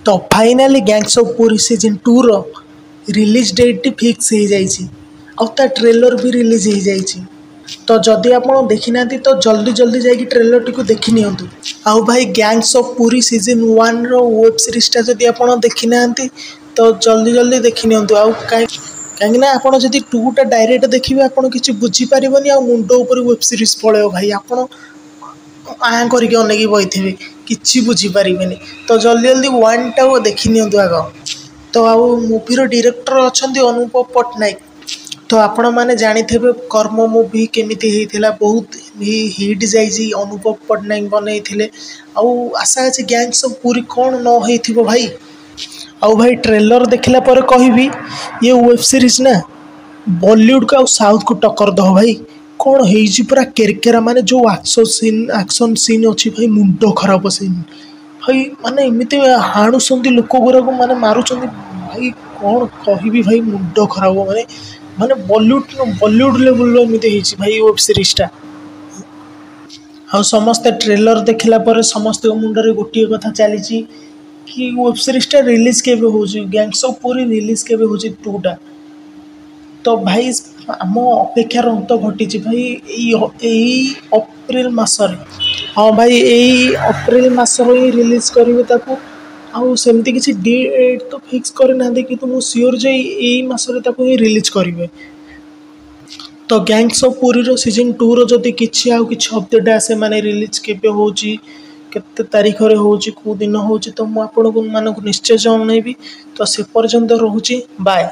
ତ finally gangs of Puri season 2ର release ଡେଟ୍ଟି ଫିକ୍ସ ହେଇଯାଇଛି ଆଉ ତା ଟ୍ରେଲର୍ ବି ରିଲିଜ୍ ହେଇଯାଇଛି। ତ ଯଦି ଆପଣ ଦେଖିନାହାନ୍ତି, ତ ଜଲ୍ଦି ଜଲ୍ଦି ଯାଇକି ଟ୍ରେଲର୍ଟିକୁ ଦେଖିନିଅନ୍ତୁ। ଆଉ ଭାଇ, ଗ୍ୟାଙ୍ଗସ୍ ଅଫ୍ ପୁରୀ ସିଜନ୍ 1ର ୱେବ୍ ସିରିଜ୍ଟା ଯଦି ଆପଣ ଦେଖିନାହାନ୍ତି, ତ ଜଲ୍ଦି ଜଲ୍ଦି ଦେଖିନିଅନ୍ତୁ। ଆଉ କାହିଁକିନା ଆପଣ ଯଦି 2ଟା ଡାଇରେକ୍ଟ ଦେଖିବେ, ଆପଣ କିଛି ବୁଝିପାରିବେନି ଆଉ ମୁଣ୍ଡ ଉପରେ ୱେବ୍ ସିରିଜ୍ ପଳେଇବ ଭାଇ। ଆପଣ ଆଁ କରିକି ଅନେଇକି ବଇଥିବେ, କିଛି ବୁଝିପାରିବେନି। ତ ଜଲ୍ଦି ଜଲ୍ଦି 1ଟାକୁ ଦେଖିନିଅନ୍ତୁ ଆଗ। ତ ଆଉ ମୁଭିର ଡିରେକ୍ଟର ଅଛନ୍ତି ଅନୁଭବ ପଟ୍ଟନାୟକ। ତ ଆପଣମାନେ ଜାଣିଥିବେ କର୍ମ ମୁଭି କେମିତି ହେଇଥିଲା, ବହୁତ ହିଟ୍ ଯାଇଛି, ଅନୁଭବ ପଟ୍ଟନାୟକ ବନେଇଥିଲେ। ଆଉ ଆଶା ଅଛି ଗ୍ୟାଙ୍ଗସ୍ ଅଫ୍ ପୁରୀ କ'ଣ ନ ହେଇଥିବ ଭାଇ। ଆଉ ଭାଇ, ଟ୍ରେଲର୍ ଦେଖିଲା ପରେ କହିବି, ଇଏ ୱେବ୍ ସିରିଜ୍ ନା ବଲିଉଡ଼କୁ ଆଉ ସାଉଥକୁ ଟକ୍କର ଦେବ ଭାଇ। କ'ଣ ହେଇଛି ପୁରା କେରକେରା, ମାନେ ଯେଉଁ ଆକ୍ସନ୍ ସିନ୍ ଅଛି ଭାଇ, ମୁଣ୍ଡ ଖରାପ ସିନ୍ ଭାଇ। ମାନେ ଏମିତି ହାଣୁଛନ୍ତି ଲୋକ ଗୁଡ଼ାକୁ, ମାନେ ମାରୁଛନ୍ତି ଭାଇ, କ'ଣ କହିବି ଭାଇ, ମୁଣ୍ଡ ଖରାପ। ମାନେ ବଲିଉଡ଼ ଲେବୁଲ୍ର ଏମିତି ହେଇଛି ଭାଇ ୱେବ୍ ସିରିଜ୍ଟା। ଆଉ ସମସ୍ତେ ଟ୍ରେଲର୍ ଦେଖିଲା ପରେ ସମସ୍ତଙ୍କ ମୁଣ୍ଡରେ ଗୋଟିଏ କଥା ଚାଲିଛି କି ୱେବ୍ ସିରିଜ୍ଟା ରିଲିଜ୍ କେବେ ହେଉଛି, ଗ୍ୟାଙ୍ଗସ୍ ଅଫ୍ ପୁରୀ ରିଲିଜ୍ କେବେ ହେଉଛି 2ଟା। ତ ଭାଇ, ଆମ ଅପେକ୍ଷାର ଅନ୍ତ ଘଟିଛି ଭାଇ। ଏଇ ଏଇ ଅପ୍ରିଲ ମାସରେ, ହଁ ଭାଇ, ଏଇ ଅପ୍ରିଲ ମାସରେ ହିଁ ରିଲିଜ୍ କରିବେ ତାକୁ। ଆଉ ସେମିତି କିଛି ଡେଟ୍ ତ ଫିକ୍ସ କରିନାହାନ୍ତି, କିନ୍ତୁ ମୁଁ ସିଓର ଯେ ଏଇ ମାସରେ ତାକୁ ହିଁ ରିଲିଜ୍ କରିବେ। ତ ଗ୍ୟାଙ୍ଗସ୍ ଅଫ୍ ପୁରୀର ସିଜନ୍ 2ର ଯଦି କିଛି ଆଉ କିଛି ଅପଡ଼େଟ୍ ଆସେ, ମାନେ ରିଲିଜ୍ କେବେ ହେଉଛି, କେତେ ତାରିଖରେ ହେଉଛି, କେଉଁ ଦିନ ହେଉଛି, ତ ମୁଁ ଆପଣଙ୍କୁ ମାନଙ୍କୁ ନିଶ୍ଚୟ ଜଣାଇବି। ତ ସେ ପର୍ଯ୍ୟନ୍ତ ରହୁଛି, ବାଏ।